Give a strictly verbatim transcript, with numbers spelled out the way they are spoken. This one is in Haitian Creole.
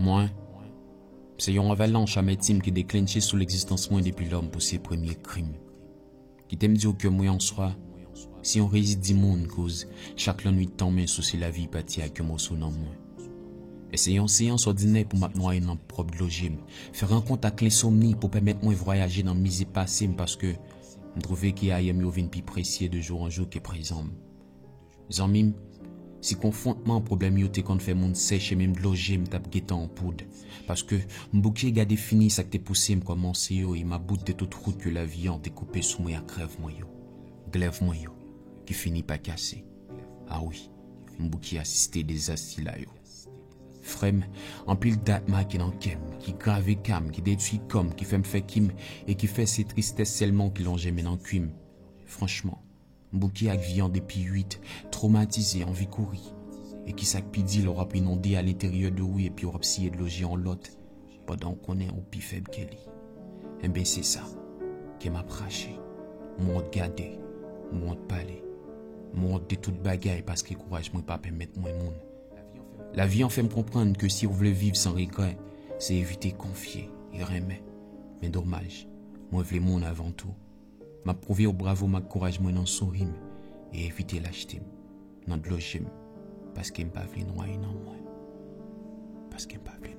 Mwen, se yon avalanch amètim ki deklenche sou legzistans mwen depi lè m pouse premye krim. Kite m di w ke mwen yon swa, se yon rezidi moun koz chak lannwit tan mwen souse lavi pati ak yon moso nan mwen. E se yon seyans òdinè pou m ap nwaye nan pwòp dlo je m, fè rankont ak lensomni pou pèmèt mwen vwayaje nan mize pase m paske m twouve ke ayè m yo vin pi presye de jou an jou ke prezan m. Zanmi m, si konfwontman pwoblèm yo te konn fè moun sèch e menm dlo je m t ap gentan an poud, paske m bouke gade fini sa k te pouse m kòmanse yo e m about de tout wout ke lavi an te koupe sou mwen ak rèv mwen yo, glèv mwen yo, ki fini pa kase. A wi, m bouke asiste dezas sila yo. Frè m, anpil dat make nan kè m, ki grave ka m, ki detwi kò m, ki fè m fè kim e ki fè se tristès sèlman ki lonje men nan kwi m. Franchman, m bouke ak vi an depi uit, twomatize, anvi kouri. E ki sa k pi di lè w ap inonde alenteryè de ou epi w ap siye dlo je yon lòt, pandan w konnen ou pi fèb ke li? Enben se sa, ke m ap rache. M wont gade, m wont pale, m wont de tout bagay paske kouraj mwen pa pèmèt mwen moun. Lavi an fè m konprann ke si w vle viv san regrè, se evite konfye e renmen. Men domaj, mwen vle moun avan tou. M ap pwouve w bravo m ak kouraj mwen nan souri m e evite lachte m, nan dlo je m, paske m pa vle nwaye nan mwen. Paske m pa vle